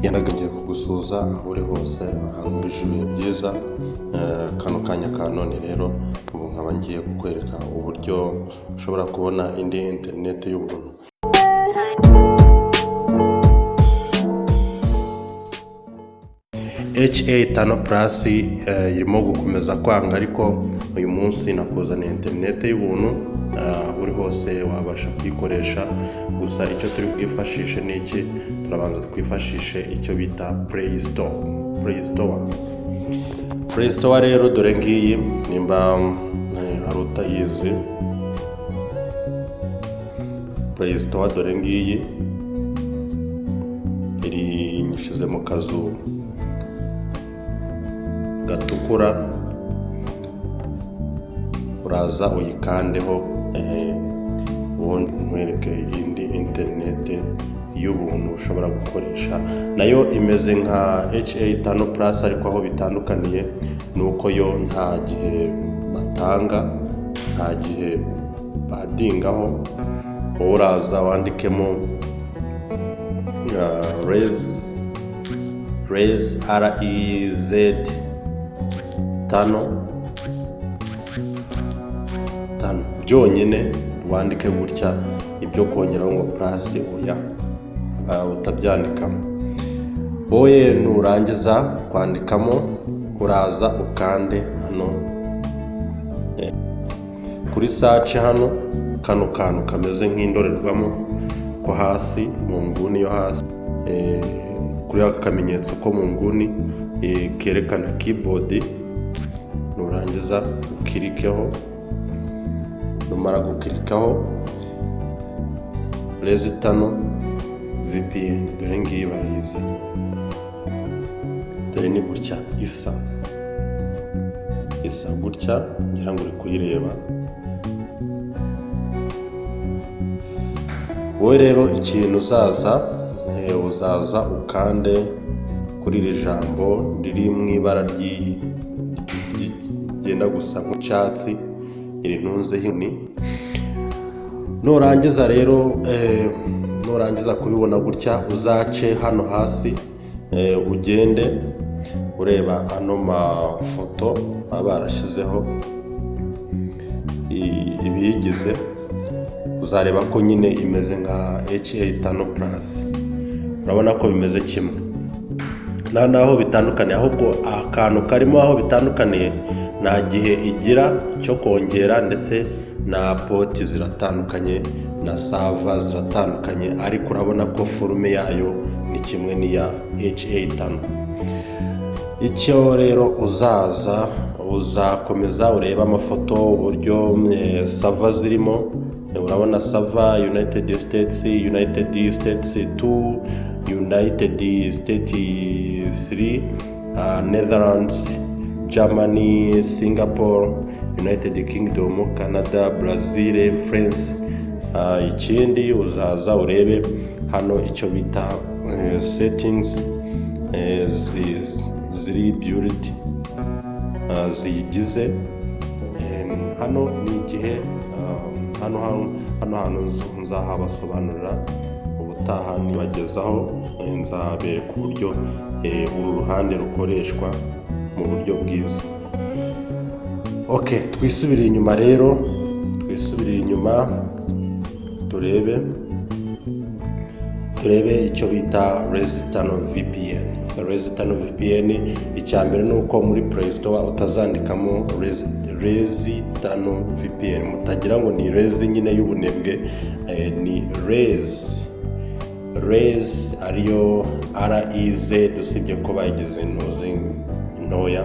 Yanaga ngiye kugusuhuza aho uri hose, nkwifurije ibihe byiza. Kano kanya ka none rero ubu nkaba ngiye kukwereka uburyo ushobora kubona indi interineti y'ubuntu. HA Tano Plus irimo gukomeza kwanga, ariko uyu munsi nakuzaniye interineti y'ubuntu, aho uri hose wabasha kuyikoresha. Gusa icyo turi bwifashishe ni iki? Turabanza twifashishe icyo bita Play Store. Play Store, Play Store rero dore ngiyi, nimba hari utayizi. Play Store dore ngiyi, iri nyishyize mu kazu gatukura. Uraza uyikandeho, ubundi nkwereke indi interineti y'ubuntu ushobora gukoresha. Nayo imeze nka HA Tano Plus, ariko aho bitandukaniye ni uko yo nta gihe batanga, nta gihe badingaho. Wowe uraza wandikemo Rez, REZ Tano, Tano byonyine, wandike gutya. Ibyo kongeraho ngo plus, oya, utabyandikamo. Wowe nurangiza kwandikamo, uraza ukande hano kuri search hano, kano kantu kameze nk'indorerwamo ko hasi mu nguni yo hasi, kuri aka kamenyetso ko mu nguni kerekana keyboard. Nurangiza ukirikeho. Numara gukirikaho, Rezitano VPN dore ngiyi barayizanye. Dore ni gutya isa, isa gutya, ngira ngo uri kuyireba. Wowe rero ikintu uzaza, uzaza ukande kuri iri jambo riri mu ibara ryenda gusa nk'icyatsi, iri ntunzeho inkoni. Nurangiza rero, nurangiza kubibona gutya, uzace hano hasi, ugende ureba ano mafoto baba barashyizeho ibiyigize. Uzareba ko nyine imeze nka HA Tano Plus. Urabona ko bimeze kimwe, nta n'aho bitandukaniye. Ahubwo akantu karimo aho bitandukaniye, nta gihe igira cyo kongera, ndetse na port ziratandukanye, na server ziratandukanye, ariko urabona ko forme yayo ni kimwe n'iya HA Tano. Icyo rero uzaza, uzakomeza urebe amafoto, uburyo server zirimo. Urabona server United States, United States 2, United States 3, Netherlands, Germany, Singapore, United Kingdom, Canada, Brazil, France. Ikindi uzaza urebe hano icyo bita settings ziri build ziyigize. Hano ni igihe hano hantu nzahabasobanurira ubutaha, nibagezaho nzabereka uburyo uru ruhande rukoreshwa mu buryo bwiza. Ok, twisubire inyuma rero, twisubire inyuma turebe icyo bita Rezitano VPN. Rezitano VPN, icya mbere ni uko muri Play Store utazandikamo Rezitano VPN, mutagira ngo ni rezi nyine y'ubunebwe. Ni Rez, Rez ariyo REZ, usibye ko bayigize ntuzi ntoya.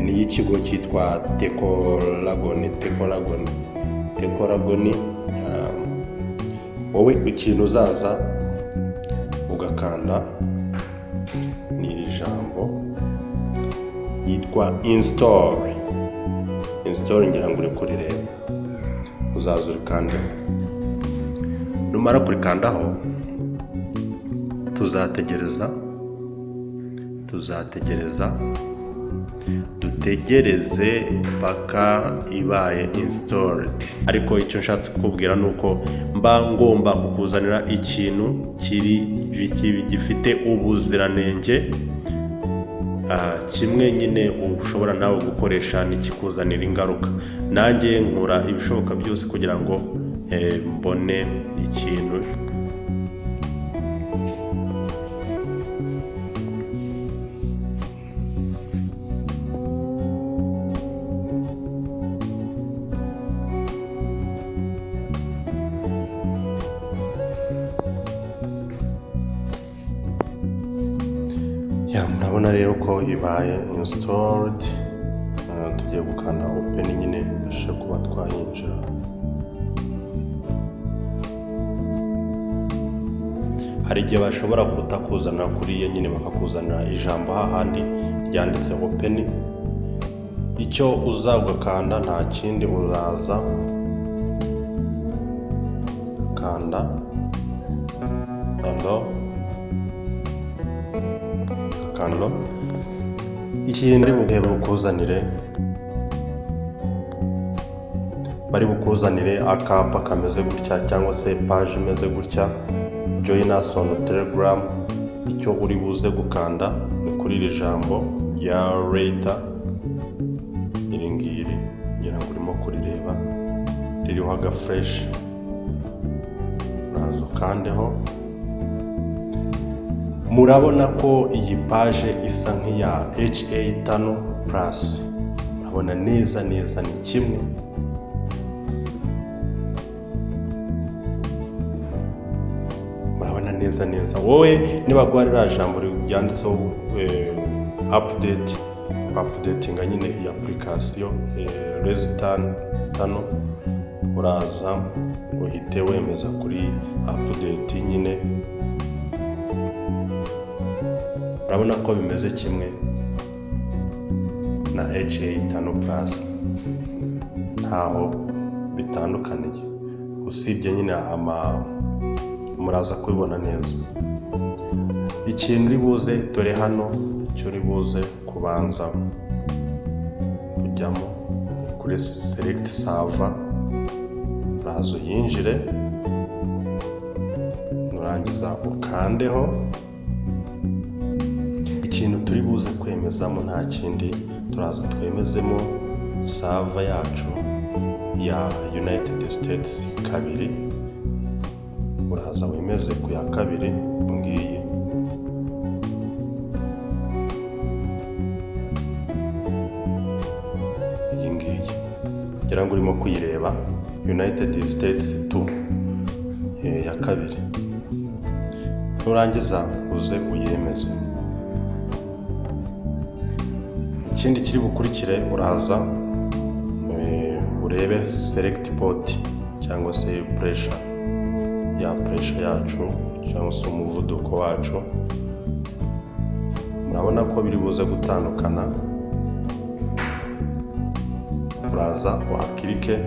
Ni iy'ikigo cyitwa Tekoragoni, Tekoragoni, Tekoragoni. Wowe ikintu uzaza ugakanda ni iri jambo yitwa install. Install, ngira ngo uri kurireba. Uzaza urikandeho. Numara kurikandaho, tuzategereza, tuzategereza. Dutegereze paka ibaye installed. Ariko icyo nshatse kukubwira ni uko mba ngomba kukuzanira ikintu kiri gifite ubuziranenge, kimwe nyine ushobora nawe gukoresha ntikikuzanira ingaruka. Nanjye nkora ibishoboka byose kugira ngo mbone ikintu. Ya, murabona rero ko ibaye installed. Tugiye gukanda open nyine, tubashe kuba twayinjira. Hari igihe bashobora kutakuzanira kuriya nyine, bakakuzanira ijambo hahandi ryanditse open. Icyo uzagakanda nta kindi, uraza kanda allow, kanda ikintu bari bukuzanire akapa kameze gutya cyangwa se page imeze gutya, "Join us on Telegram". Icyo uri buze gukanda ni kuri iri jambo rya later, iri ngiri ngira ngo urimo kurireba, ririho agaflèche. Uraza ukandeho. Murabona ko iyi page isa nk'iya HA Tunnel Plus. Murabona neza neza ni kimwe. Murabona neza neza. Wowe niba guha ririya jambo ryanditseho update, updatinga nyine iyi application Lazy Tunnel, uraza uhite wemeza kuri update nyine. Urabona ko bimeze kimwe na HA Tunnel Plus, ntaho bitandukaniye usibye nyine ama muraza kubibona neza. Ikintu uri buze, dore hano icyo uri buze kubanza kujyamo ni kuri select server. Uraza uyinjire, nurangiza ukandeho. Ikintu turi buze kwemezamo nta kindi, turaza twemezemo server yacu ya United States 2. Uraza wemeze ku ya 2 ngiyi. Iyi ngiyi ngira ngo urimo kuyireba, United States 2 ya 2. Nurangiza uze uyemeze. Ikindi kiri bukurikire, uraza urebe select port cyangwa se pressure, ya pressure yacu cyangwa se umuvuduko wacu. Murabona ko biri buze gutandukana. Uraza uhakirike.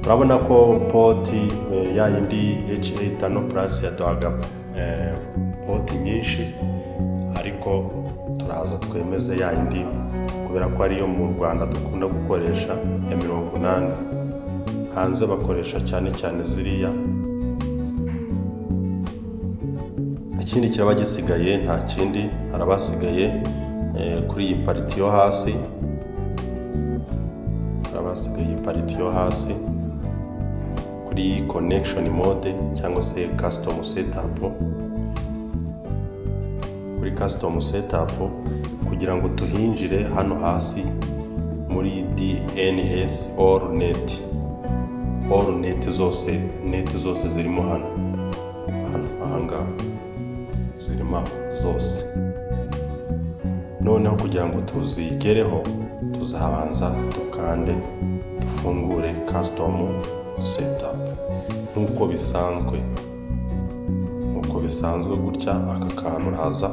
Urabona ko port ya yindi HA Tunnel Plus yaduhaga port nyinshi, ariko turaza twemeze ya yindi kubera ko ariyo mu Rwanda dukunda gukoresha ya 80. Hanze bakoresha cyane cyane ziriya. Ikindi kiraba gisigaye nta kindi, haraba hasigaye kuri iyi part yo hasi, haraba hasigaye iyi part yo hasi kuri connection mode cyangwa se custom setup. Kuri custom setup, kugira ngo tuhinjire hano hasi muri DNS all net, all net zose, net zose zirimo hano, hano ahangaha zirimo zose. Noneho kugira ngo tuzigereho, tuzabanza dukande dufungure custom setup nk'uko bisanzwe, nk'uko bisanzwe gutya. Aka kantu uraza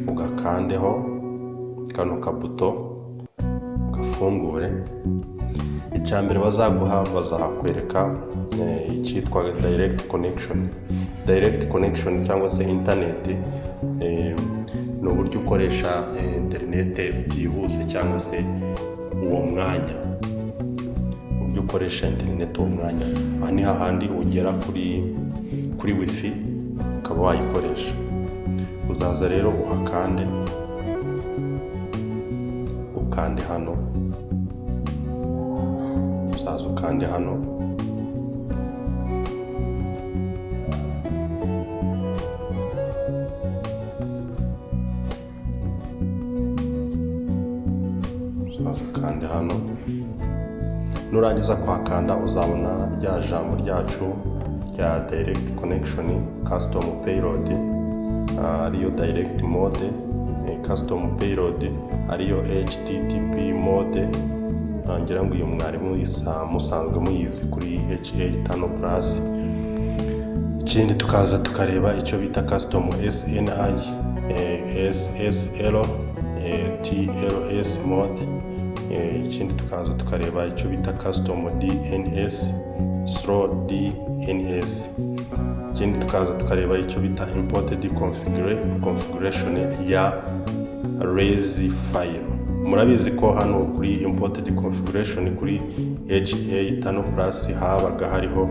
ugakandeho, kano kabuto ugafungure. Icya mbere bazaguha, bazakwereka icyitwa direct connection. Direct connection cyangwa se internet. Ni uburyo ukoresha interinete byihuse cyangwa se uwo mwanya, uburyo ukoresha interineti uwo mwanya. Aha ni hahandi ugera kuri WiFi ukaba wayikoresha. Uzaza rero uhakande, ukande hano, uzaza ukande hano. Uzaza ukande hano. Nurangiza kuhakanda, uzabona rya jambo ryacu rya direct connection custom payload, ariyo direct mode, custom payload ariyo HTTP mode. Ngira ngo uyu mwarimu musanzwe muyizi kuri HA Tunnel Plus. Ikindi, tukaza tukareba icyo bita custom SNI, SSL, TLS mode. Ikindi, tukaza tukareba icyo bita custom DNS, slow DNS. Ikindi, tukaza tukareba icyo bita imported configuration ya rez file. Murabizi ko hano kuri imported configuration kuri HA Tunnel Plus habaga hariho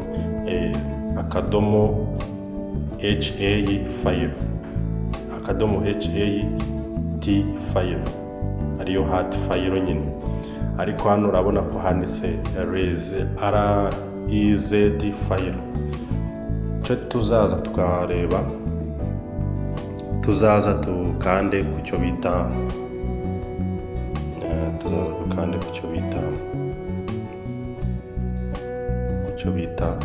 akadomo HA file, akadomo HAT file, ariyo hat file nyine. Ariko hano urabona ko handitse rez, REZ file. Icyo tuzaza tukareba, tuzaza tukande ku cyo bita tuzaza dukande ku cyo bita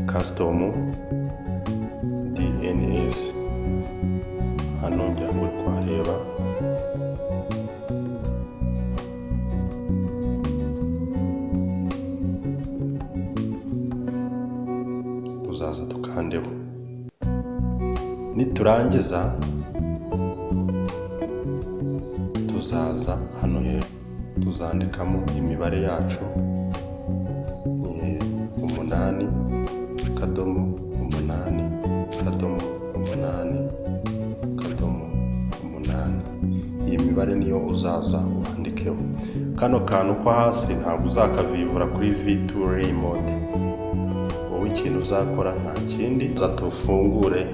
custom DNS. Hano ngira ngo uri kuhareba. Tuzaza tukandeho. Niturangiza, tuzaza hano hejuru, tuzandikamo imibare yacu, 8.8.8.8. Iyi mibare niyo uzaza wandikeho. Kano kantu ko hasi ntabwo uzakavivura kuri V2Ray mode. Wowe ikintu uzakora nta kindi, uza tufungure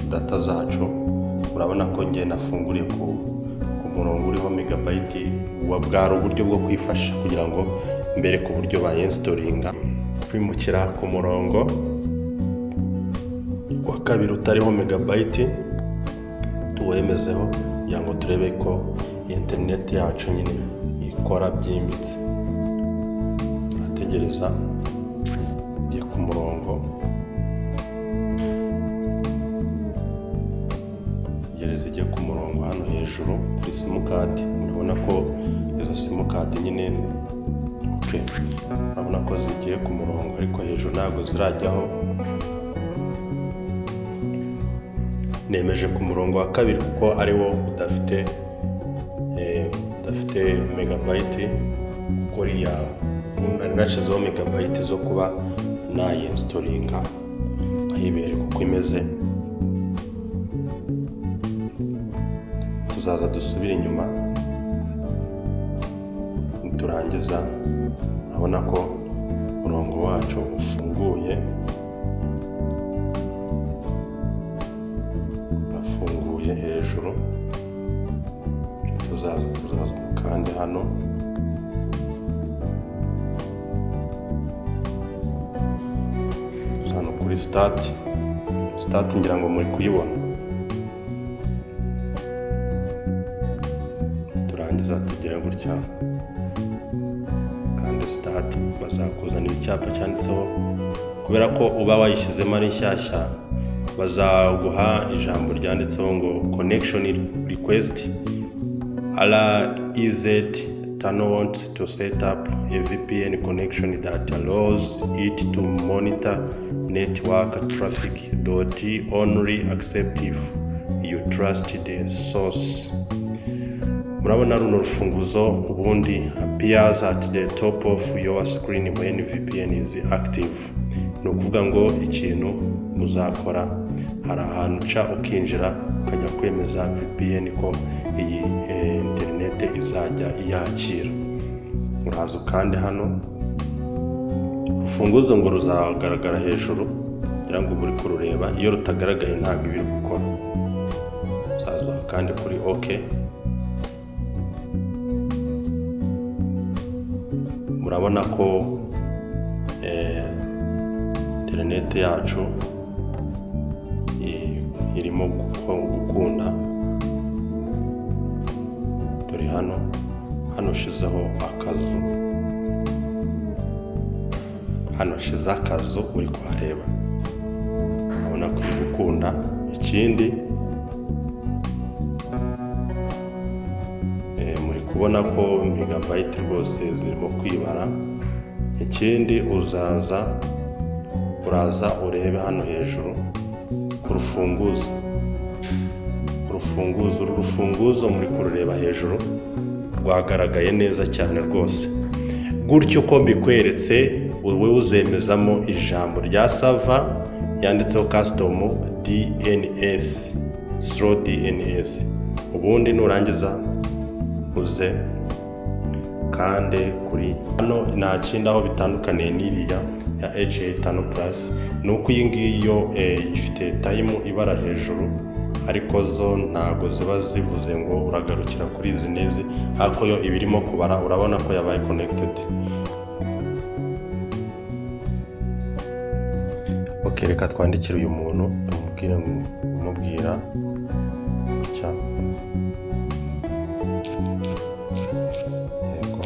data zacu. Urabona ko njye nafunguriye ku murongo uriho megabyte. Bwari uburyo bwo kwifasha kugira ngo mbere ku buryo bayinstallinga. Kwimukira ku murongo wa kabiri utariho megabyte, tuwemezeho kugira ngo turebe ko interineti yacu nyine ikora byimbitse. Turategereza ijye ku murongo, tegereza ijye ku murongo. Hano hejuru kuri simukadi murabona ko izo simukadi nyine, okay, urabona ko zigiye ku murongo, ariko hejuru ntabwo zirajyaho. Nemeje ku murongo wa kabiri kuko ari wo udafite megabyte, kuko uriya nari nashyizeho megabyte zo kuba nayinstallinga nkayibereka uko imeze. Tuzaza dusubire inyuma. Niturangiza, urabona ko umurongo wacu ufunguye, urafunguye hejuru. Tuzaza kandi hano hano kuri start. Start ngira ngo muri kuyibona. Turangiza tugere gutya kandi start, bazakuzanira icyapa cyanditseho, kubera ko uba wayishyizemo ari nshyashya, bazaguha ijambo ryanditseho ngo "Connection request: REZ Tunnel wants to set up a VPN connection that allows it to monitor network traffic. Dot only accept if you trust the source." Murabona runo rufunguzo ubundi appears at the top of your screen when VPN is active. Ni ukuvuga ngo ikintu muzakora Hari ahantu uca ukinjira ukajya kwemeza VPN ko iyi interinete izajya iyakira. Uraza ukande hano, urufunguzo ngo ruzagaragara hejuru, ngira ngo uba uri kurureba. Iyo rutagaragaye ntabwo iba iri gukora. Uzaza kandi kuri OK. Murabona ko interineti yacu irimo gukunda. Dore hano ushizeho akazu, hano ushize akazu, uri kuhareba, urabona ko iri gukunda. Ikindi, muri kubona ko megabyte rwose zirimo kwibara. Ikindi, uzaza uraza urebe hano hejuru ku rufunguzo. Urufunguzo, uru rufunguzo muri kurureba hejuru, rwagaragaye neza cyane rwose. Gutyo uko mbikweretse, wowe uzemezamo ijambo rya server yanditseho custom DNS, slow DNS. Ubundi nurangiza uze kande kuri hano. Nta kindi aho bitandukaniye n'iriya ya H5 Plus ni uko iyi ngiyi yo ifite time ibara hejuru, ariko zo ntago ziba zivuze ngo uragarukira kuri izi n'izi, ariko yo iba irimo kubara. Urabona ko yabaye connected. OK, reka twandikire uyu muntu, tumubwire, umubwira gutya. Yego.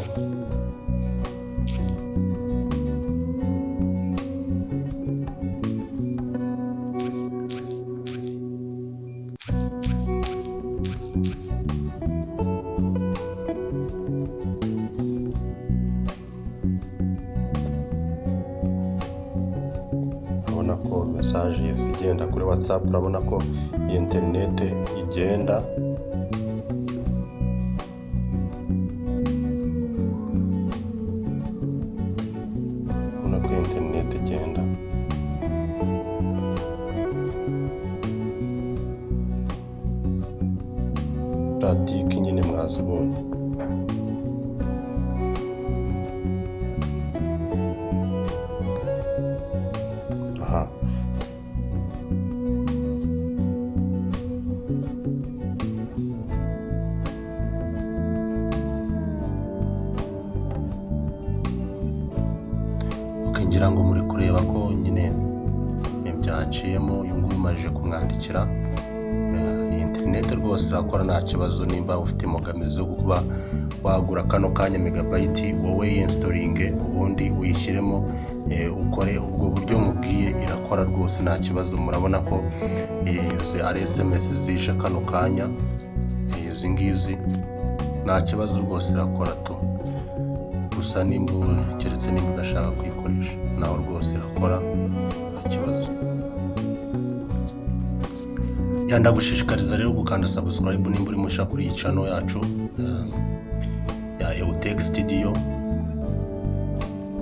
Urabona ko message igenda kuri WhatsApp, urabona ko iyi interinete igenda. Urabona ko iyi interinete igenda. Pratique nyine mwazibonye. Aha. Ok, ngira ngo muri kureba ko nyine byaciyemo. Uyu nguyu umajije kumwandikira. Iyi interineti rwose irakora nta kibazo. Nimba ufite imbogamizi yo kuba wagura kano kanya megabyte, wowe yinstallinge ubundi uyishyiremo, ukore ubwo buryo mubwiye, irakora rwose nta kibazo. Murabona ko izi ari SMS zishe kano kanya, izi ngizi nta kibazo rwose, irakora tu. Gusa nimba, keretse nimba udashaka kuyikoresha, nawe rwose irakora nta kibazo. Ya, ndagushishikariza rero gukanda subscribe nimba uri mushya kuri iyi channel yacu ya Eutech Studio.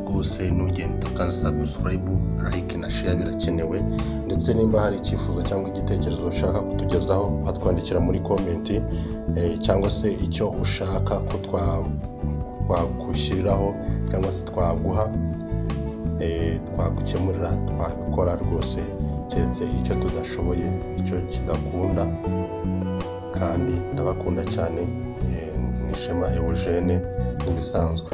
Rwose ntugende udakanda subscribe, like na share birakenewe. Ndetse nimba hari icyifuzo cyangwa igitekerezo ushaka kutugezaho, watwandikira muri comment, cyangwa se icyo ushaka ko twagushyiriraho cyangwa se twaguha, twagukemurira, twabikora rwose, keretse icyo tudashoboye, icyo kidakunda. Kandi ndabakunda cyane. Ni Ishema Eugene nk'ibisanzwe.